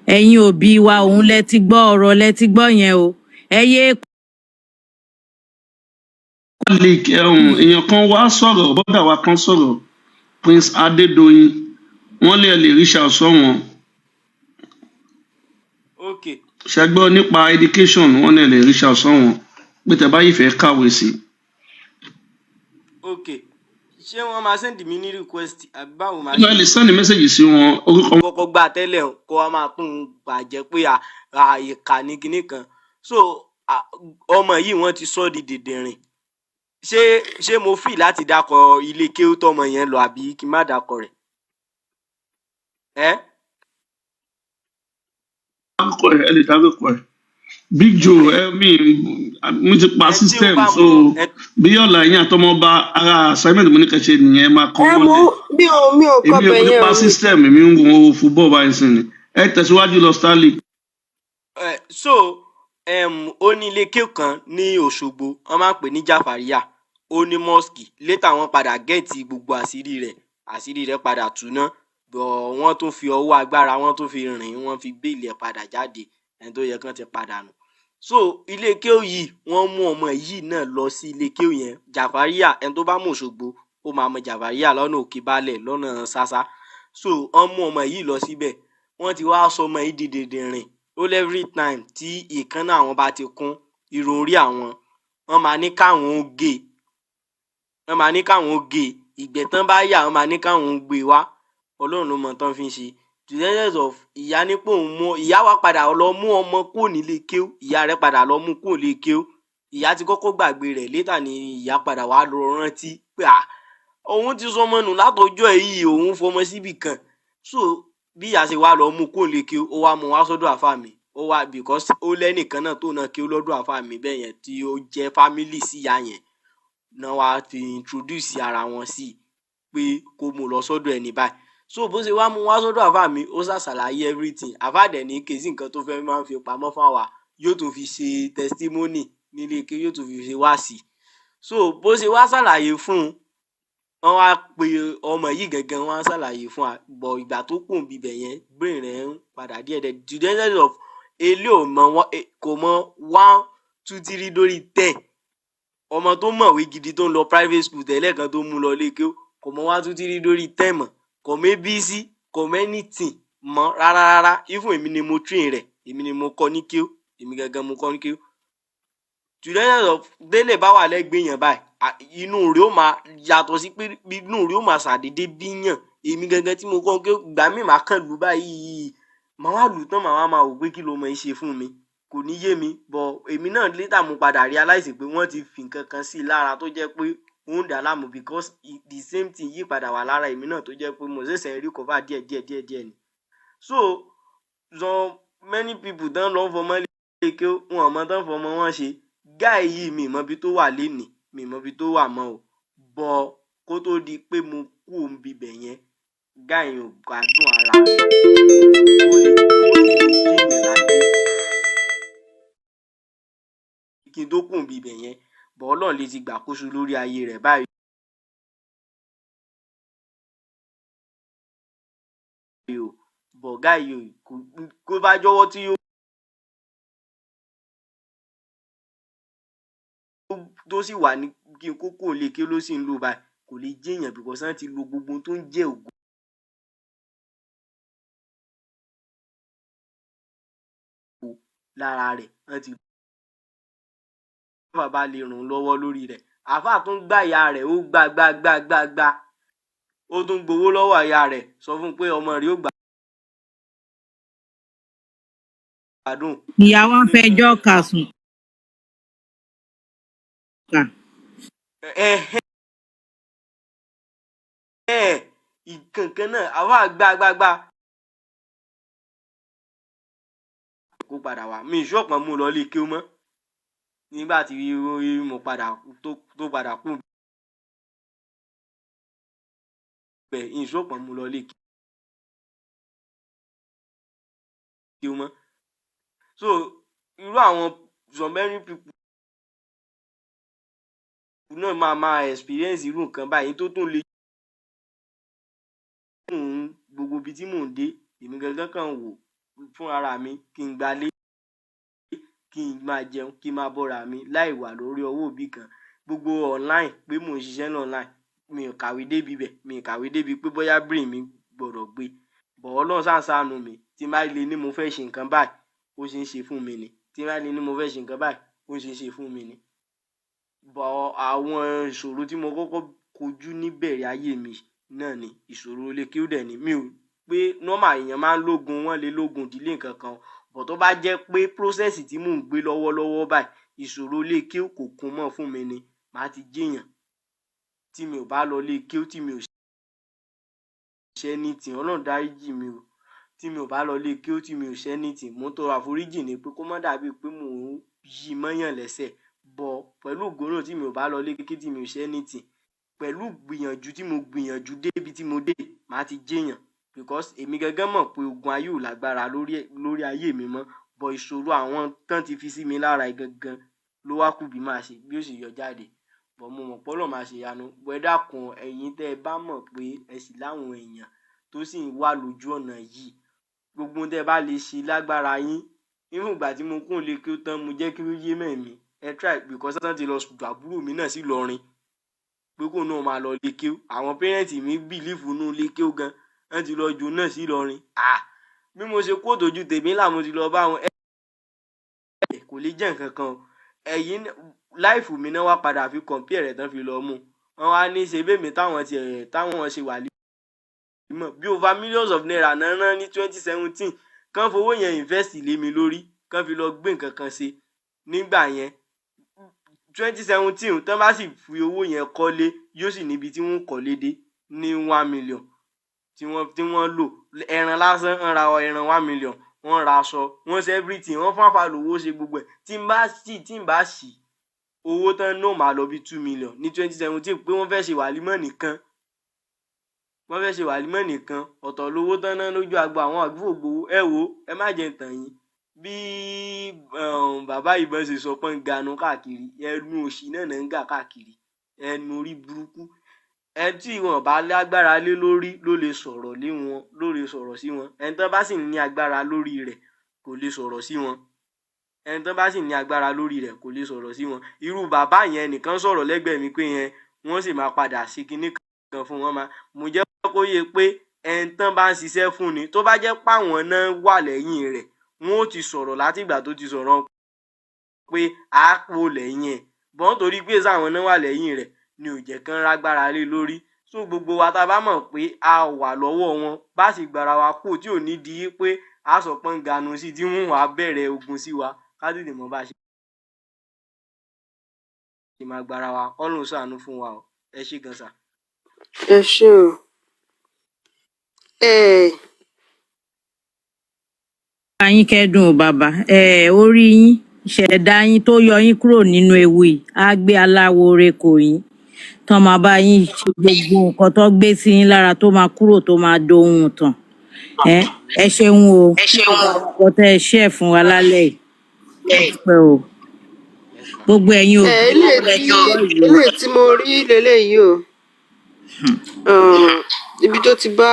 Ẹ̀yin òbí wa, òun lẹ ti gbọ́, ọ̀rọ̀ lẹ ti gbọ́ yẹn o, ẹ yéé Leak ẹ̀hún, èèyàn kan wá sọ̀rọ̀, bọ́dà wa kan sọ̀rọ̀, Prince Adédoyin, wọ́n lè reach out sọ́wọ́n. Ok. Ṣẹgbọ́ nípa education, wọ́n lè reach out sọ́wọ́n pé tẹ́ bá yìí fẹ́ kàwé sí. Ok, ṣé wọ́n máa send mi ní request àbí báwo máa Ẹ ṣe? lè send message sí wọn, orúkọ Kọ́kọ́ gbà tẹ́lẹ̀ o, kó wá máa tún un bàjẹ́ pé à ìkà ní kinní kan. So ọmọ yìí, wọ́n ti sọ di dìndìnrìn. Ṣé mo free láti dákọ ilé kéwú tọmọ yẹn lọ, àbí kí n má dákọ rẹ̀ ẹ́? Dárúkọ ẹ, ẹ lè dárúkọ ẹ. Big Joe, ẹ mi mo ti pa Ẹ tí ó system bá so mọ ẹ. Bí ọ̀la yín àtọmọba, ara assignment mo ní kẹ́ ṣe nìyẹn, ẹ máa kọ́ Ẹ wọ́n mo lẹ̀. mi ò kọ Èmi ò bẹ̀ mo ti yẹn pa o, mi system mi ń wo football báyìí sí ni. Ẹ tẹ̀síwájú lọ, Stanley. So ó ní ilé kéwú kan ní Òṣogbo, wọ́n máa ń pè ní Jafaria, ó ní mosque. Later wọ́n padà get gbogbo àṣírí rẹ̀, àṣírí rẹ̀ padà tú ná, but wọ́n tún fi ọwọ́ agbára, wọ́n tún fi rìn, wọ́n fi bail ẹ̀ padà jáde, ẹni tó yẹ kán ti padà nù. So ilé kéwú yìí, wọ́n mú ọmọ yìí náà lọ sí ilé kéwú yẹn, Jafaria. Ẹni tó bá mọ Òṣogbo, ó máa mọ Jafaria lọ́nà Òkè Baálẹ̀, lọ́nà Ṣáṣá. So wọ́n mú ọmọ yìí lọ síbẹ̀, wọ́n ti wá sọ ọmọ yìí di dìndìnrìn. Ó lẹ́ every time tí èékánná àwọn bá ti kún, irun orí àwọn, wọ́n máa ní káwọn ó gé e, wọ́n máa ní káwọn ó gé e. Ìgbẹ́ tán bá yà, wọ́n máa ní káwọn ó gbé e wá. Ọlọ́run ló mọ tán fi ń ṣe. To the extent of ìyá ní pé òun mú ìyá wa padà lọ mú ọmọ kúrò nílé kéwú, ìyá rẹ̀ padà lọ mú kúrò nílé kéwú. Ìyá ti kọ́kọ́ gbàgbé rẹ̀, later ni ìyá padà wá lọ rántí pé à òun ti sọmọ nù látọjọ́ yìí, òun fọmọ síbì kan. So bí ìyá ṣe wá lọ mú kúrò nílé kéwú, ó wá mú wá sọ́dọ̀ àfáà mi. Ó wá because ó lẹ́nìkan náà tó náà kéwú lọ́dọ̀ àfáà mi bẹ́ẹ̀ yẹn, tí ó jẹ́ family sí ìyá yẹn náà, wá fi introduce ara wọn sí i pé kó mú lọ sọ́dọ̀ ẹni báyìí. So bó ṣe wá mú wá sọ́dọ̀ àfáà mi, ó ṣàṣàlàyé everything. Àfáà dẹ̀ ní kèsì nǹkan tó fẹ́ máa ń fi pamọ́ fáwa, yóò tún fi ṣe testimony nílé ike, yóò tún fi ṣe wáàsí. So bó ṣe wá ṣàlàyé fún un, wọ́n wá pe ọmọ yìí gangan, wọ́n á ṣàlàyé fún wa bọ̀. Ìgbà tó kù ń bibẹ̀ yẹn, brain rẹ̀ ń padà díẹ̀ díẹ̀ to the extent of elé ò mọ kò mọ 1 2 3 lórí 10. Ọmọ tó mọ̀wé gidi tó ń lọ private school tẹ́lẹ̀ kan tó mú lọ ilé kéwú, kò mọ 1 2 3 lórí 10 mọ́, kò mọ abc, kò mọ anything mọ́ rárá rárá. Even èmi ni mo train rẹ̀, èmi ni mo kọ́ ní kéwú, èmi gangan mo kọ́ ní kéwú. To the extent of délé bá wà lẹ́gbẹ̀ẹ́ yẹn báyìí, inú rẹ̀ ó máa yàtọ̀ sí pé inú rẹ̀ ó máa ṣàdédé bíyàn. Èmi gangan tí mo kọ́ kéwú, ìgbà míì máa kàn lù báyìí, màá wá lù tán, màá wá máa wò pé kí ló mọ̀ ń ṣe fún mi, kò ní yé mi. But èmi náà later mo padà realize pé wọ́n ti fi nǹkan kan sí i lára tó jẹ́ pé ó ń dà á láàmú, because the same thing yí padà wà lára èmi náà tó jẹ́ pé mo ṣẹ̀ṣẹ̀ ń recover díẹ̀ díẹ̀ díẹ̀ díẹ̀ ni. So many people tán lọ ń fọmọ lé kéwú, wọn ò mọ tán fọmọ wọn ṣe. Guy yìí, mi ì mọ ibi tó wà lénìí, mi ì mọ ibi tó wà mọ́ o. But kó tó di pé mo kúrò níbibẹ̀ yẹn, guy yẹn ò gbádùn ara rẹ̀. Ó lè jẹ́yàn láyé kí n tó kúrò níbibẹ̀ yẹn, but Ọlọ́run lè ti gbàkóso lórí ayé rẹ̀ báyìí o. But guy yìí ò kó bá jọ́wọ́ tí ó tó sì wà ní kí n kó kúrò nílé kí ló sì ń lò báyìí, kò lè jẹ́yàn because wọ́n ti lo gbogbo ohun tó ń jẹ́ ògo lára rẹ̀. Wọ́n ti bàbá lè ràn án lọ́wọ́ lórí rẹ̀. Àáfàá tún gbá ìyá rẹ̀, ó gbá gbá gbá gbá gbá, ó tún gbowó lọ́wọ́ ìyá rẹ̀, sọ fún un pé ọmọ rẹ̀ ó gbádùn. Ìyá wa ń fẹjọ́ kà sùn kà. Ẹ̀hẹ́n, ìkankan náà àáfàá gbá gbá gbá kó padà wá. Mi ìṣọ́pọ̀ mú un lọ ilé kéwú mọ́ nígbà tí mo padà tó padà kú bẹ̀, ìṣọ́pọ̀ mú un lọ ilé kéwú mọ́. So irú àwọn so many people náà máa máa experience irú nǹkan báyìí tó tún le mò ń gbogbo ibi tí mò ń dé. Èmi gangan kàn wò fún ara mi kí n gbalé, kí n máa jẹun, kí n máa bọ́ra mi láì wà lórí ọwọ́ òbí kan. Gbogbo online pé mò ń ṣiṣẹ́ náà online, mi ò kàwé débi bẹ̀, mi ò kàwé débi pé bóyá brain mi gbọ́dọ̀ gbé. But Ọlọ́run ṣáà ń ṣàánú mi. Tí n bá lè ní mo fẹ́ ṣe nǹkan báyìí, ó ṣe ń ṣe fún mi ni. Tí n bá lè ní mo fẹ́ ṣe nǹkan báyìí, ó ṣe ń ṣe fún mi ni. But àwọn ìṣòro tí mo kọ́kọ́ kojú níbẹ̀rẹ̀ ayé mi náà ni ìṣòro ilé kéwú dẹ̀ ni. Mi ò pé normal èèyàn máa ń lógun, wọ́n lè lógun ìdílé nǹkan kan, but tó bá jẹ́ pé process tí mò ń gbé lọ́wọ́lọ́wọ́ báyìí, ìṣòro ilé kéwú kò kún mọ́ fún mi ni, màá ti jẹ́yàn. Tí mi ò bá lọ ilé kéwú, tí mi ò ṣe anything, Ọlọ́run dáríjì mi o. Tí mi ò bá lọ ilé kéwú, tí mi ò ṣe anything, mò ń tọrọ àforíjì ni pé kó má dàbí pé mò ń yí mọ́yàn lẹ́sẹ̀. But pẹ̀lú ògo náà, tí mi ò bá lọ ilé kéwú, tí mi ò ṣe anything, pẹ̀lú gbìyànjú tí mo gbìyànjú débi tí mo dé, màá ti jẹ́yàn, because èmi gangan mọ̀ pé ogun ayé ò lágbára lórí ayé mi mọ́. But ìṣòro àwọn tán ti fi sí mi lára yìí gangan ló wá kù bí màá ṣe bí ó sì yọ jáde. But mo mọ̀ pé Ọlọ́run máa ṣe ìyanu. But ẹ dákun, ẹ̀yin tẹ́ ẹ bá mọ̀ pé ẹ sì láwọn èèyàn tó sì ń wà lójú ọ̀nà yìí, gbogbo ohun tẹ́ ẹ bá lè ṣe lágbára yín. Even ìgbà tí mo kúrò nílé kéwú tán, mo jẹ́ kí ó yé mẹ̀mí, ẹ try, because tán ti lọ ju àbúrò mi náà sí Ìlọrin pé kóun náà máa lọ ilé kéwú. Àwọn parent mi believe nínú ilé kéwú gan, wọ́n ti lọ ju náà sí Ìlọrin. Ah, bí mo ṣe kó tójú tèmi là, mo ti lọ bá wọn, ẹ kò lè jẹ́ nǹkan kan o. Ẹ̀yin life mi náà wá padà fi compare rẹ̀ tán fi lọ mú wọn wá ní ṣe bẹ́ẹ̀ mi táwọn tiẹ̀ táwọn ṣe wà límọ̀ bí over millions of naira náà rán ní 2017, kán fowó yẹn invest lé mi lórí, kán fi lọ gbé nǹkan kan ṣe nígbà yẹn 2017. Tán bá sì fi owó yẹn kọ́lé, yóò sì níbi tí wọ́n kọ́lé dé ní 1 million tí wọ́n lò. Ẹran lásán ń ra ẹran 1 million, wọ́n ra aṣọ, wọ́n ṣe everything, wọ́n fáfá lówó ṣe gbogbo ẹ̀. Tí n bá sì owó tán náà máa lọ bí 2 million ní 2017 pé wọ́n fẹ́ ṣe wàlímọ̀ nìkan. Wọ́n fẹ́ ṣe wàlímọ̀ nìkan, ọ̀tọ̀ lówó tán ná lójú agbo, àwọn àdúgbò gbowó. Ẹ wò ó, ẹ má jẹ́ n tàn yín. Bí bàbá ìbọn ṣe sọ pé ń ganu káàkiri, ẹnu òṣì náà náà ń gà káàkiri, ẹnu orí burúkú. Ẹni tí wọn bá lágbára lé lórí ló lè sọ̀rọ̀ lé wọn, ló lè sọ̀rọ̀ sí wọn. Ẹni tán bá sì ní agbára lórí rẹ̀ kò lè sọ̀rọ̀ sí wọn. Ẹni tán bá sì ní agbára lórí rẹ̀ kò lè sọ̀rọ̀ sí wọn. Irú bàbá yẹn nìkan sọ̀rọ̀ lẹ́gbẹ̀ẹ́ mi pé yẹn wọ́n sì máa padà ṣe kinní kan fún wọn. Máa mo jẹ́ kó yé pé ẹni tán bá ń ṣiṣẹ́ fún ni, tó bá jẹ́ páwọn náà wà lẹ́yìn rẹ̀, wọn ó ti sọ̀rọ̀ látìgbà tó ti sọ̀rọ̀ pé a kú lẹ́yìn ẹ̀ bọ́n, torí pé sáwọn náà wà lẹ́yìn rẹ̀ ni ò jẹ́ kán rágbára lé lórí. So gbogbo wa tá a bá mọ̀ pé a wà lọ́wọ́ wọn, bá sì gbára wa kú tí ò ní di pé a sọ pé ń ganu sí tí wọ́n wàá bẹ̀rẹ̀ ogun sí wa, ká tètè mọ̀ bá a ṣe máa gbára wa. Kọ́lọ́run ṣàánú fún wa o. Ẹ ṣé gan sà. Ẹ ṣé o. Ẹ Bá yín kẹ́dùn o bàbá. Ẹ orí yín, ìṣẹ̀dá yín tó yọ yín kúrò nínú ewu yìí á gbé aláwo re kò yín tán, máa bá yín ṣe gbogbo nǹkan tó gbé sí yín lára tó máa kúrò, tó máa dohun tàn. Ẹ ṣeun o, nǹkan tẹ́ ẹ ṣe ẹ̀ fún wa lálẹ́ yìí, a dúpẹ́ o. Yes ma. Gbogbo ẹ̀yin Ẹ òbí eléyìí tẹ́ tí ti gbọ́ yìí o. Eléyìí tí mo rí leléyìí o. Ibi tó ti bá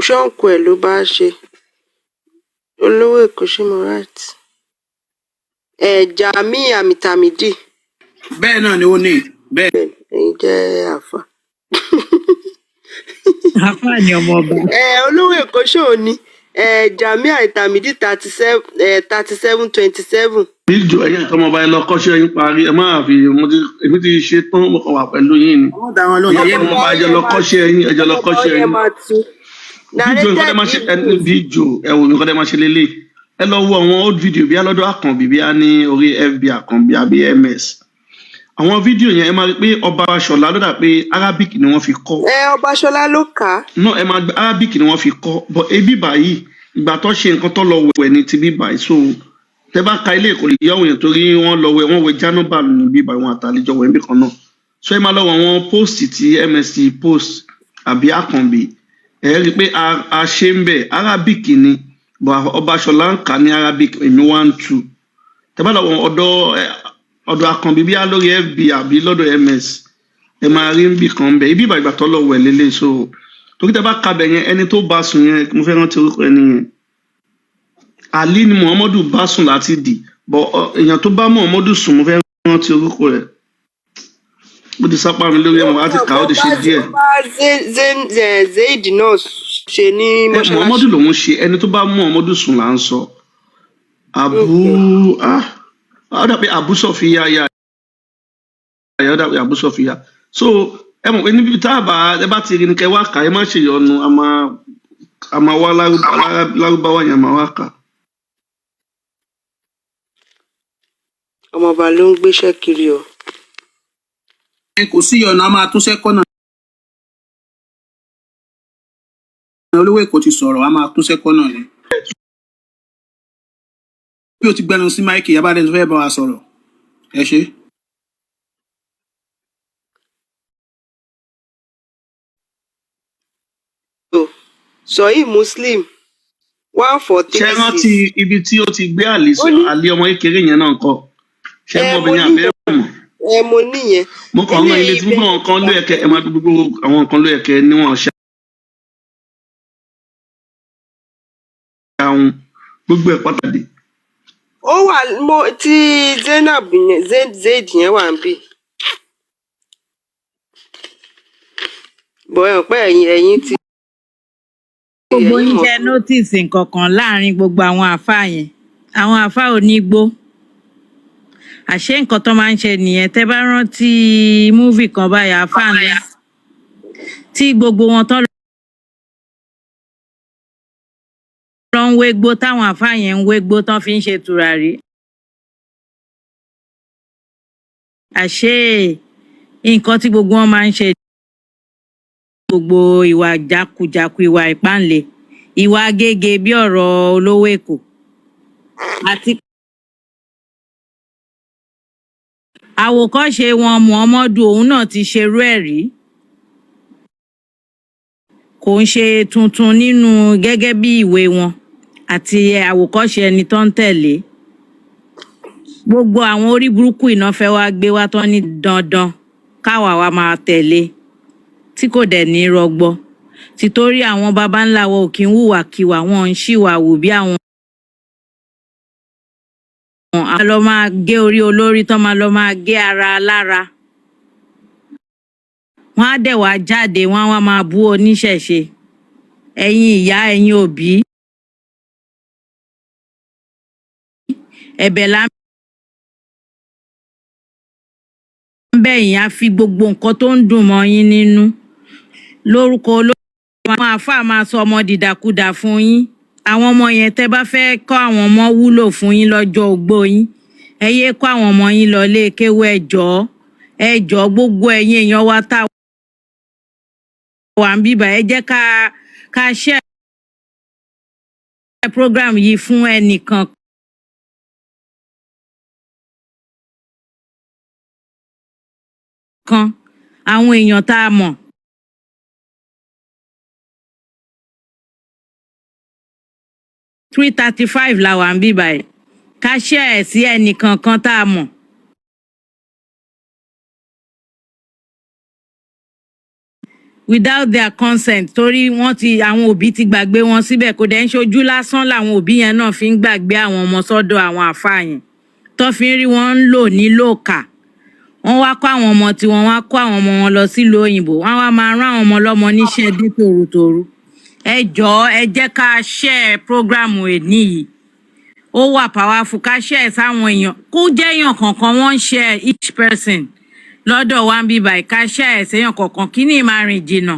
ṣé uncle ẹ̀ ló bá ṣe olówó Èkó, ṣé mo right? Ẹ Jamiu Amitamidi. Bẹ́ẹ̀ náà ni ó ní bẹ́ẹ̀. Ẹ̀yin jẹ́ àáfà. Àáfàá ni ọmọ ọba. Ẹ olówó Èkó ṣòun ni ẹ Jamiu Amitamidi 37, 3727. Bíjò, ẹ̀yin àtọmọ ọba, ẹ lọ kọ́ṣẹ́ yín parí. Ẹ má fi mo ti, èmi ti ṣe tán, mo kàn wà pẹ̀lú yín ni. Wọ́n dá wọn lóhùn Ẹ̀yin yẹyẹ àtọmọ mi. ọba, ẹ jọ lọ kọ́ṣẹ́ yín, ẹ jọ lọ Ọmọọba kọ́ṣẹ́ ó yẹ yín. Máa tú. Bíjò, nǹkan tẹ́ Narrated máa ṣe ẹni Ibn bíjò, ẹ wò, nǹkan tẹ́ máa ṣe lélẹ̀. Ẹ lọ wo àwọn old video bí alọ́dọ̀ Àkànbí, bí a ní orí FB Àkànbí àbí MS. Àwọn fídíò yẹn, ẹ máa rí pé ọba Ṣọlá ló dà pé Arabic ni wọ́n fi kọ́. Ẹ Ọbaṣọlá ló kà á. Náà ẹ máa Arabic ni wọ́n fi kọ́, but ebi báyìí, ìgbà tó ṣe nǹkan tó lọ wẹ̀ ní ti bí báyìí. So tẹ bá ka ilé, kò lè yọ àwọn èèyàn torí wọ́n lọ wẹ̀, wọ́n wẹ̀ jánúbà ní bí báyìí, wọn àtàlejò wẹ̀ níbì kan náà. So ẹ máa lọ wọ àwọn post tí MSc post àbí Àkànbí, ẹ rí i pé a ṣe ń bẹ̀ Arabic ni, but Ọbaṣọlá ń kà ní Arabic, èmi wá ń tu. Tẹ bá lọ wọ ọ̀dọ̀ Àkànbí bí a lórí FB àbí lọ́dọ̀ MS, ẹ máa rí níbì kan bẹ̀ ibi ìgbà tó lọ wẹ̀ lélẹ̀. So torí tẹ bá kabẹ̀ yẹn, ẹni tó bá sùn yẹn, mo fẹ́ rántí orúkọ ẹni yẹn, Ali ni Muhammadu bá sùn láti dì bọ. Èèyàn tó bá Muhammadu sùn, mo fẹ́ rántí orúkọ rẹ̀, ó ti sápá mi lórí ẹ̀mọ́ láti kà á, ó ti Ó ṣe bá díẹ̀. Ó bá Zaid náà ṣe ní Ẹ mọ́ṣáláṣí. Muhammadu lòún ṣe, ẹni tó bá Muhammadu sùn là ń sọ. Abu ah, ó dà pé Abu Sọfíà yà yà, ó dà pé Abu Sọfíà. So ẹ mọ̀ pé níbi tá a bá ẹ bá ti rí ni kẹ wá kà, ẹ má ṣe yọnu, a máa wá lárúbáwá yẹn, a máa wá kà. Ọmọọba ló ń gbéṣẹ́ kiri o. Kò sí ọ̀nà, a máa túnṣẹ́ kọ́nà. Olówó Èkó ti sọ̀rọ̀, a máa túnṣẹ́ kọ́nà ni. Bí o ti gbẹnu sí máìkì yabade tó fẹ́ bá wa sọ̀rọ̀, ẹ ṣe. O Sọ̀hí Muslim 14 Ṣé 36. rántí ibi tí ó ti gbé àlè Ó ní àlè ọmọ kékeré yẹn náà kọ? Ṣé Ẹ mọ mo obìnrin àbẹ́ níyẹn. mọ̀? Ẹ mo níyẹn. Mo kàn ń rán ilé Eléyìí tí gbogbo àwọn nǹkan ló yẹ kẹ ẹ máa, gbogbo àwọn nǹkan ló yẹ kẹ níwọ̀n ṣe àwọn gbogbo ẹ̀ pàtàkì. Ó wà mo tí Zainab yẹn, Zaid yẹn wà níbí. Bọ̀ ẹ mọ̀ pé ẹ̀yin ti Gbogbo ẹ̀yin yín mọ̀ ṣe notice nǹkan kan láàrin gbogbo àwọn àáfàá yẹn, àwọn àáfàá onígbó, àṣé nǹkan tó máa ń ṣe nìyẹn. Tẹ́ bá rántí múvì kan báyìí, àáfàá ńlá tí gbogbo wọn tán lọ ń wégbó, táwọn àáfàá yẹn ń wégbó tán fi ń ṣe tùràrí, àṣé nǹkan tí gbogbo wọn máa ń ṣe, gbogbo ìwà jákujàku, ìwà ìpáǹle, ìwà gègé bí ọ̀rọ̀ olówó Èkó àti àwòkọ́ṣe wọn Muhammadu, òun náà ti ṣerú ẹ̀ rí. Kò ń ṣe tuntun nínú gẹ́gẹ́ bí ìwé wọn àti àwòkọ́ṣe ẹni tó ń tẹ̀lé. Gbogbo àwọn orí burúkú iná fẹ́ wá gbé wá tán ní dandan káwa wa máa tẹ̀lé, tí kò dẹ̀ ní rọgbọ, títorí àwọn baba ńlá wa ò kí ń hùwàkiwà, wọn ń ṣìwà wù bí àwọn àwọn lọ máa gé orí olórí tán, máa lọ máa gé ara lára wọn, á dẹ̀ wá jáde, wọn á wá máa bú oníṣẹ̀ṣe. Ẹ̀yin ìyá, ẹ̀yin òbí, ẹ̀bẹ̀ là ń bẹ̀ yín. Á fi gbogbo nǹkan tó ń dùn mọ́ yín nínú lórúkọ olórí àwọn àáfàá máa sọ ọmọ dìdàkudà fún yín. Àwọn ọmọ yẹn, tẹ́ bá fẹ́ kọ́ àwọn ọmọ wúlò fún yín lọ́jọ́ ogbó yín, ẹ yéé kọ́ àwọn ọmọ yín lọ ilé kéwú. Ẹ jọ̀ọ́, ẹ jọ̀ọ́, gbogbo ẹ̀yin èèyàn wa tá a wà ń bíbà, ẹ jẹ́ ká share program yìí fún ẹnìkan kan, àwọn èèyàn tá a mọ̀. 3:35 la wà ń bíbà ẹ̀. Ká share ẹ̀ sí ẹnìkan kan tá a mọ̀ without their consent, torí wọ́n ti, àwọn òbí ti gbàgbé wọn síbẹ̀. Kò dẹ̀ ń ṣojú lásán làwọn òbí yẹn náà fi ń gbàgbé àwọn ọmọ sọ́dọ̀ àwọn àáfàá yẹn, tó fi ń rí wọn ń lò nílòkà. Wọ́n wá kó àwọn ọmọ tiwọn, wọ́n á kó àwọn ọmọ wọn lọ sílùú òyìnbó, wọ́n á wá máa rán àwọn ọmọ ọlọ́mọ níṣẹ́ dé tòrutòru. Ẹ jọ̀ọ́, ẹ jẹ́ ká share program èní yìí, ó wà powerful. Ká share sáwọn èèyàn, kó jẹ́ èèyàn kọ̀ọ̀kan, wọ́n ń share each person lọ́dọ̀ wa ń bí báyìí. Ká share séèyàn kọ̀ọ̀kan, kí ni máa rìn jìnnà.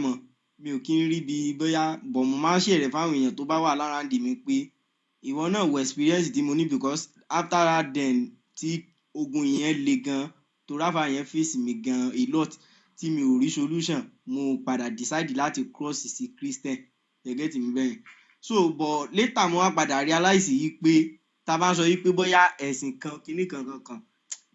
Mọ̀ mi ò kí ń rí bí bóyá bọ̀, mo máa ń ṣèrè fáwọn èèyàn tó bá wà láràǹdì mi pé ìwọ náà wo experience tí mo ní, because after that, then tí ogun yẹn le gan, torí àfà yẹn face mi gan a lot, tí mi ò rí solution, mo padà decide láti cross sí Christian. You get me bẹ́yẹn? So but later mo wá padà realize yìí pé tá a bá ń sọ yìí pé bóyá ẹ̀sìn kan, kinní kan kan kan,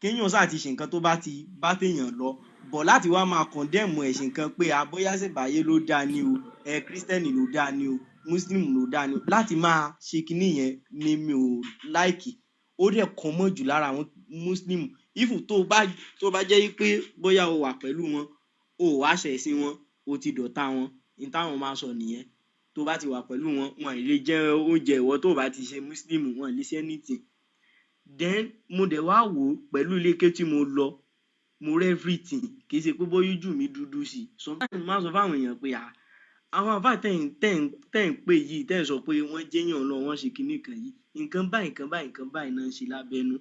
kéèyàn ṣáà ti ṣe nǹkan tó bá ti bá téèyàn lọ bọ̀, láti wá máa condemn ẹ̀sìn kan pé a bóyá ṣèbáyé ló dáa ni o, ẹ Christian ló dáa ni o, Muslim ló dáa ni o, láti máa ṣe kinní yẹn ni mi ò like. Ó dẹ̀ common jù lára àwọn Muslim. If tó bá jẹ́ pé bóyá o wà pẹ̀lú wọn, o ò wá ṣẹ̀sìn wọn, o ti dọ̀tá wọn. Ní táwọn máa sọ nìyẹn. Tó bá ti wà pẹ̀lú wọn, wọn ì lè jẹ oúnjẹ ìwọ tó bá ti ṣe Muslim, wọn ì lè ṣe anything. Then mo dẹ̀ wá wò ó pẹ̀lú ilé ké tí mo lọ, mo rí everything. Kì í ṣe pé bóyá ojú mi dúdú sí i. Sometimes mo máa ń sọ fáwọn èèyàn pé à àwọn àfáà tẹ̀ ń pè yìí, tẹ̀ ń sọ pé wọ́n jẹ́yàn lọ, wọ́n ṣe kinní kan yìí, nǹkan báyìí, nǹkan báyìí, nǹkan báyìí náà ń ṣe lábẹ́nú.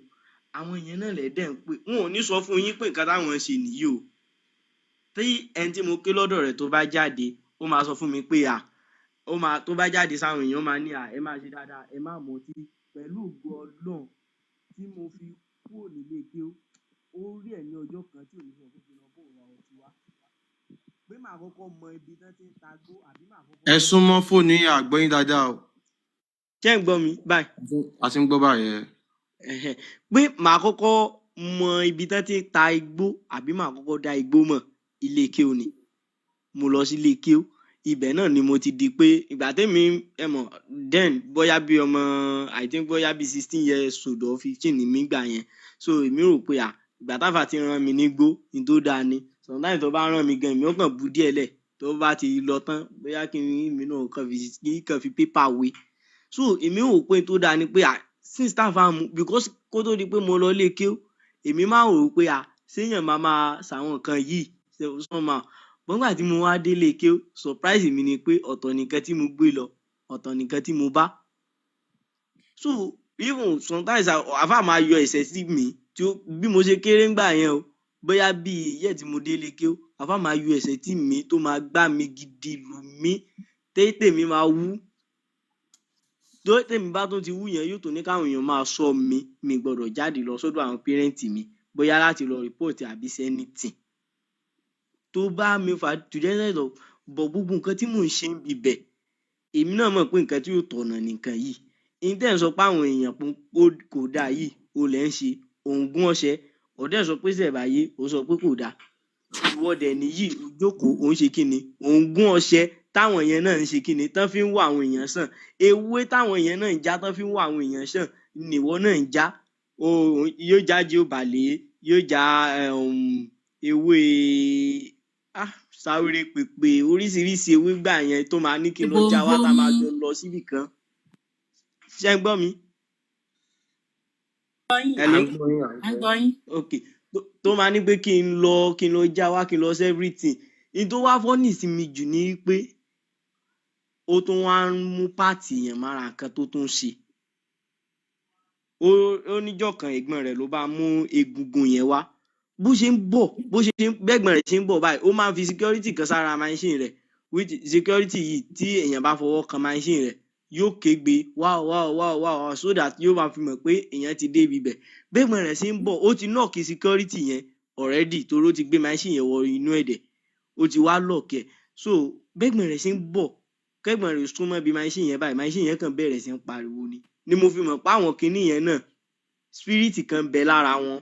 Àwọn èèyàn náà lẹ̀ dẹ̀ ń pè, wọn ò ní sọ fún yín pé nǹkan táwọn ń ṣe nìyí o. Tí ẹni tí mo ké lọ́dọ̀ rẹ̀ tó bá jáde, ó máa sọ fún mi pé à ó máa tó bá jáde sáwọn èèyàn, ó máa ní à ẹ máa ṣe dáadáa, ẹ má mọtí. Pẹ̀lú ògo Ọlọ́run, tí mo fi kúrò nílé kéwú, ó rí ẹ̀ ní ọjọ́ kan tí ò ní sọ pé kí n lọ bóun ra ọtí wá, pé màá kọ́kọ́ mọ ibi tán ti ń ta gbó àbí màá kọ́kọ́. Ẹ súnmọ́ fóònù yín, àgbọ́ yín dáadáa o. Ṣé ń gbọ́ mi báyìí? A ti ń gbọ́ báyìí ẹ. Ẹ̀hẹ̀. Pé màá kọ́kọ́ mọ ibi tán ti ń ta igbó àbí màá kọ́kọ́ dá igbó mọ̀. Ilé kéwú ni mo lọ sí. Ilé kéwú ibẹ̀ náà ni mo ti di pé ìgbà tẹ́mi, ẹ mọ̀, then bóyá bí ọmọ, I think bóyá bí 16 years old or 15 ni mí gbà yẹn. So èmi rò pé à ìgbà táfà ti rán mi nígbó ní tó dáa ni. Sometimes tó bá rán mi gan, èmi ó kàn bu díẹ̀ lẹ̀, tó bá ti lọ tán, bóyá kí n èmi náà kàn fi, kí n kàn fi pépà wé. So èmi rò pé tó dáa ni pé à since táfà mu, because kó tó di pé mo lọ ilé kéwú, èmi máa ń rò pé à séèyàn máa máa ṣàwọn nǹkan yìí somehow. But nígbà tí mo wá délé kéwú, surprise mi ni pé ọ̀tọ̀ nìkan tí mo gbé lọ, ọ̀tọ̀ nìkan tí mo bá. So even sometimes àfáà máa yọ ẹ̀sẹ̀ sí mi tí ó bí mo ṣe kéré ńgbà yẹn o, bóyá bí ìyẹ́ tí mo délé kéwú, àfáà máa yọ ẹ̀sẹ̀ tí mi tó máa gbá mi gidi, lù mí tétè mi máa wú. Tó tèmi bá tún ti wú yẹn, yóò tún ní káwọn èèyàn máa sọ mi, mi gbọ́dọ̀ jáde lọ sọ́dọ̀ àwọn parent mi, bóyá láti lọ report àbí ṣe anything tó bá mi fà to the extent of. But gbogbo nǹkan tí mò ń ṣe ń bibẹ̀, èmi náà mọ̀ pé nǹkan tí yóò tọ̀nà nìkan yìí ní tẹ́ ń sọ pé àwọn èèyàn kò dáa yìí, o lẹ̀ ń ṣe òǹgùn ọṣẹ ọ̀dẹ́ sọ pé ṣẹ̀báyé, ó sọ pé kò dáa. Ìwọ dẹ̀ nìyí, o jókòó, ò ń ṣe kíni, ò ń gún ọṣẹ táwọn yẹn náà ń ṣe kíni, tán fi ń wá àwọn èèyàn sàn. Ewé táwọn yẹn náà ń já tán fi ń wá àwọn èèyàn sàn nìwọ náà ń já. O yóò jáde, ó bàlẹ̀, yóò já ewé sáwéré pèpè, oríṣiríṣi ewé gbà yẹn tó máa ní kí n lọ já wá, tá a máa jọ lọ síbì kan. Ṣé ń gbọ́ mi? À Hello? ń gbọ́ yín, à ń À ń gbọ́ gbọ́ yín. yín. Ok, tó máa ní pé kí n lọ já wá, kí n lọ sí everything. Ní tó wá fọ́nì sí mi jù ni pé ó tún wá ń mú páàtì yẹn mára nǹkan tó tún ń ṣe. Ó níjọ́ kan, ẹ̀gbọ́n rẹ̀ ló bá mú egungun yẹn wá. Bó ṣe ń bọ̀, bó ṣe ń bẹ́gbọ́n rẹ̀ ṣe ń bọ̀ báyìí, ó máa ń fi security kan sára machine rẹ̀, which security yìí, tí èèyàn bá fọwọ́ kan machine rẹ̀, yóò kégbe wow wow wow wow wow, so that yóò máa fi mọ̀ pé èèyàn ti dé ibi bẹ̀. Bẹ́gbọ́n rẹ̀ ṣe ń bọ̀, ó ti knock security yẹn already, torí ó ti gbé machine yẹn wọ inú ẹ̀dẹ̀, ó ti wá lock ẹ̀. So bẹ́gbọ́n rẹ̀ ṣe ń bọ̀, kẹ́gbọ́n rẹ̀ súnmọ́ bí machine yẹn báyìí, machine yẹn kàn bẹ̀rẹ̀ sí ń pariwo ni. Ni mo fi mọ̀ pé àwọn kinní yẹn náà, spirit kan bẹ lára wọn,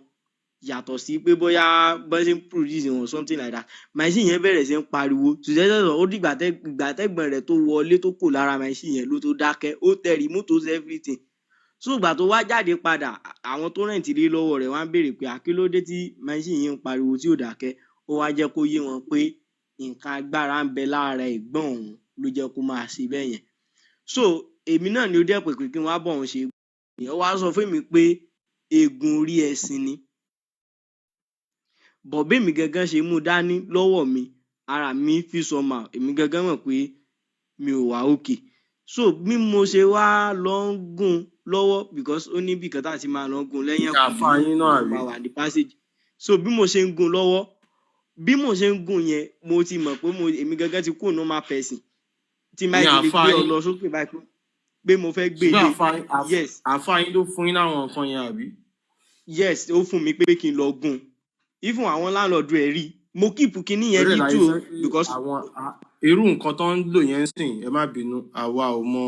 yàtọ̀ sí pé bóyá bọ́n ṣe ń produce wọn, something like that. Machine yẹn bẹ̀rẹ̀ sí ń pariwo tùsẹ́sẹ̀. Ó dìgbà tẹ́ ìgbà tẹ́gbọ̀n rẹ̀ tó wọlé, tó kò lára machine yẹn, ló tó dákẹ́. Ó tẹ remote, ó ṣe everything. So ìgbà tó wá jáde padà, àwọn tó rent ilé lọ́wọ́ rẹ̀ wá ń béèrè pé à, kí ló dé tí machine yẹn ń pariwo tí ò dákẹ́? Ó wá jẹ́ kó yé wọn pé nǹkan agbára ń bẹ lára ẹ̀gbọ́n òun ló jẹ́ kó máa ṣe bẹ́ẹ̀ yẹn. So èmi náà ni ó dẹ́ pè pé kí n wá bọ̀ òun ṣe. Ó wá sọ fún mi pé eegun orí ẹṣin ni bọ̀. Bẹ́mi gangan ṣe mú dání lọ́wọ́ mi, ara mi fi sọmà, èmi gangan mọ̀ pé mi ò wá okay. So bí mo ṣe wá lọ ń gún lọ́wọ́, because ó ní ibì kan tá a ti máa lọ gún lẹ́yìn Ìyá àfa ẹ̀kùnlé yín náà tó àbí? máa wà ní passage. So bí mo ṣe ń gún lọ́wọ́, bí mo ṣe ń gún yẹn, mo ti mọ̀ pé mo èmi gangan ti kúrò normal person tí n bá Ní ti lè àfa gbé ọ yín lọ sókè báyìí pé mo fẹ́ gbé ṣùgbọ́n lé. àfa yín Yes. Àfa yín ló fún yín láwọn nǹkan yẹn, àbí? Yes, ó fún mi pé kí n lọ gún. Even àwọn landlord ẹ̀ rí mo keep kinní yẹn Torí ẹ̀ láyé little sọ o pé because àwọn irú nǹkan tó ń lò yẹn ń sìn, ẹ má bínú, àwa ò mọ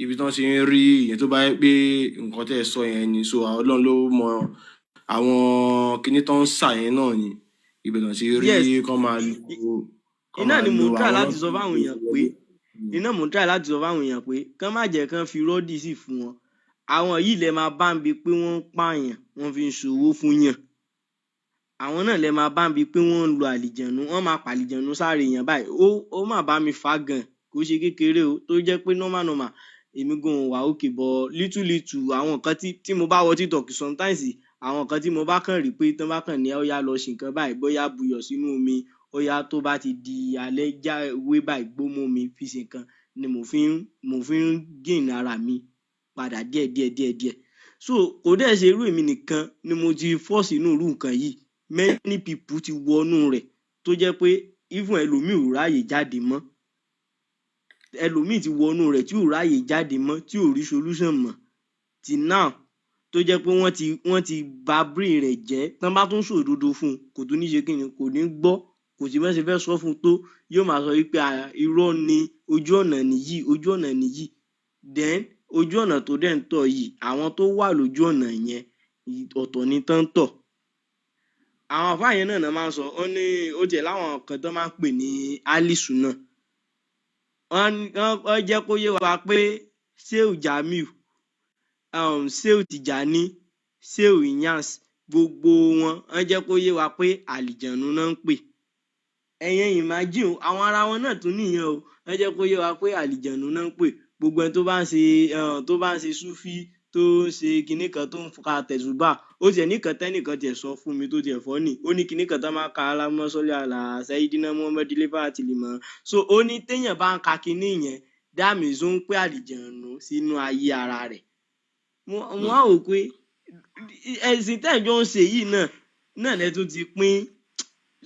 ibi tó ń ṣe ń rí ìyẹn. Tó bá yẹ pé nǹkan tẹ́ ẹ sọ yẹn ni, so àwọn Ọlọ́run ló mọ àwọn kinní tó ń sà yẹn náà ni ibẹ̀ náà ti rí kán máa lo kán Iná máa ni mò lo ń try àwọn láti sọ fáwọn èèyàn pé, iná mò ń try láti sọ fáwọn èèyàn pé kán má jẹ́ kán fi rọ́ọ̀dì sí fún wọn. Àwọn yìí lẹ máa bá ń bi pé wọ́n ń pààyàn, wọ́n fi ń ṣòwò fún yàn. Àwọn náà lẹ máa bá ń bi pé wọ́n ń lo àlìjẹ̀nu, wọ́n máa pàlìjẹ̀nu sáré èèyàn báyìí. Ó mà bá mi fà á gan, kò ṣe kékeré o, tó jẹ́ pé normal normal, èmi gan ò wà okay, but little little àwọn nǹkan tí mo bá wọ TikTok sometimes, àwọn nǹkan tí mo bá kàn rí pé tán bá kàn ní ó yá, lọ ṣe nǹkan báyìí, bóyá buyọ̀ sínú omi, ó yá, tó bá ti di alẹ́, já ewé báyìí, gbómú mi fi ṣe nǹkan, ni mo fi ń gain ara mi padà díẹ̀ díẹ̀ díẹ̀ díẹ̀. So kò dẹ̀ ṣe irú èmi nìkan ni mo ti force inú irú nǹkan yìí. Many people ti wọnú rẹ̀, tó jẹ́ pé even ẹlòmíì ò ráàyè jáde mọ́. Ẹlòmíì ti wọnú rẹ̀ tí ò ráàyè jáde mọ́, tí ò rí solution mọ́ till now, tó jẹ́ pé wọ́n ti ba brain rẹ̀ jẹ́. Tán bá tún sòdodo fún un, kò tún ní ṣe kíni, kò ní gbọ́. Kò sí bọ́n ṣe fẹ́ sọ fún un tó, yóò máa sọ wípé irọ́ ni, ojú ọ̀nà nìyí, ojú ọ̀nà nìyí. Then ojú ọ̀nà tó dẹ̀ ń tọ̀ yìí, àwọn tó wà lójú ọ̀nà yẹn, ọ̀tọ̀ ni tán ń tọ̀. Àwọn àfáà yẹn náà náà máa ń sọ, ó ní ó tiẹ̀ láwọn kan tó máa ń pè ní alisu náà. Wọ́n jẹ́ kó yé wa pé Sheu Jamiu, Sheu Tijani, Sheu Inyas, gbogbo wọn, wọ́n jẹ́ kó yé wa pé àlìjànú náà ń pè. Ẹ̀yin imagine o, àwọn ara wọn náà tún nìyẹn o. Wọ́n jẹ́ kó yé wa pé àlìjànú náà ń pè gbogbo ẹni tó bá ń ṣe tó bá ń ṣe súfí, tó ń ṣe kinní kan, tó ń ka tẹ̀sùbà. Ó tiẹ̀ nìkan tẹ́nìkan tiẹ̀ sọ fún mi tó tiẹ̀ fọ́ nì, ó ní kinní kan tó máa ń ka alámọ́sọ́lé àlà sayidina Muhammed lifa àti limọ̀. So ó ní téèyàn bá ń ka kinní yẹn, that means ó ń pè àlìjànú sínú ayé ara rẹ̀. Mo á wò pé ẹ̀sìn tẹ́ẹ̀jọ́ ń ṣe yìí náà lẹ tún ti pín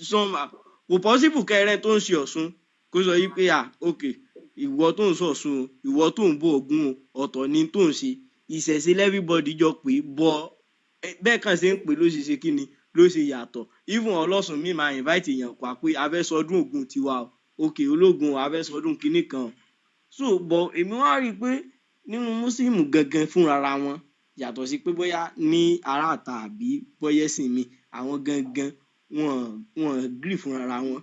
some. Kò possible kẹrẹ tó ń ṣe Ọ̀ṣun kó sọ yìí pé à, ok, ìwọ tó ń sọ Ọ̀ṣun o, ìwọ tó ń bọ Ògún o, ọ̀tọ̀ ni tó ń ṣe. Ìṣẹ̀ṣe everybody jọ pé bọ bẹ́ẹ̀ kàn ṣe ń pè ló ṣe ṣe kí ni ló ṣe yàtọ̀. Even ọlọ́sùn mi máa invite èèyàn pa pé a fẹ́ sọdún Ògún tiwa o, ok, ológun o, a fẹ́ sọdún kinní kan o. So but èmi wá rí i pé nínú Muslim gangan fúnra wọn, yàtọ̀ sí pé bóyá ní aráàta àbí bóyá ẹ̀sìn mi, àwọn gangan Wọn wọn agree fúnra wọn.